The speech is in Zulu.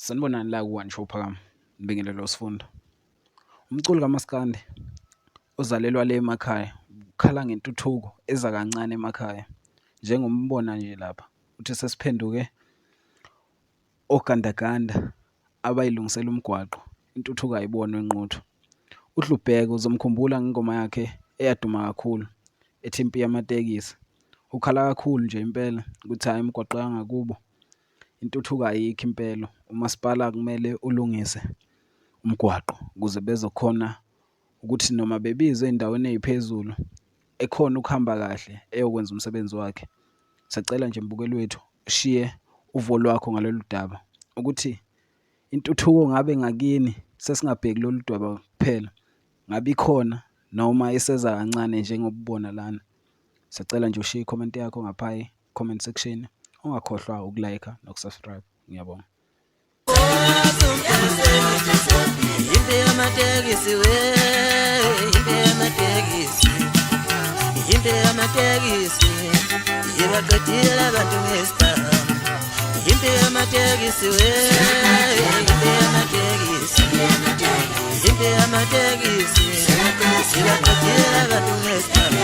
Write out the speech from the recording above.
Sanibonani la ku-One Show Phakama, ngibingelele uSifundo. Umculi kaMaskandi ozalelwa le emakhaya, ukhala ngentuthuko eza kancane emakhaya. Njengombona nje lapha, uthi sesiphenduke ogandaganda abay'lungisela umgwaqo, intuthuko ayibonwa eNquthu. UDlubheke uzomkhumbula ngengoma yakhe eyaduma kakhulu ethi impi yamatekisi. Ukhala kakhulu nje impela ukuthi hhayi imigwaqo yangakubo intuthuko ayikho impela, umasipala kumele ulungise umgwaqo ukuze bezokhona ukuthi noma bebizwa ey'ndaweni ey'phezulu ekhona ukuhamba kahle eyokwenza umsebenzi wakhe. Siyacela nje mbukeli wethu ushiye uvo lwakho ngalolu daba ukuthi intuthuko ngabe ngakini sesingabheki lolu daba kuphela, ngabe ikhona noma iseza kancane njengoba ubona lana. Siyacela nje ushiye i-comment yakho ngapha comment section, ungakhohlwa uku-like noku-subscribe. Ngiyabonga. Impi yamatekisi we, impi yamatekisi, impi yamatekisi, ibaqedile abantu ngesibhamu. Impi yamatekisi we, impi yamatekisi, impi yamatekisi, ibaqedile abantu ngesibhamu.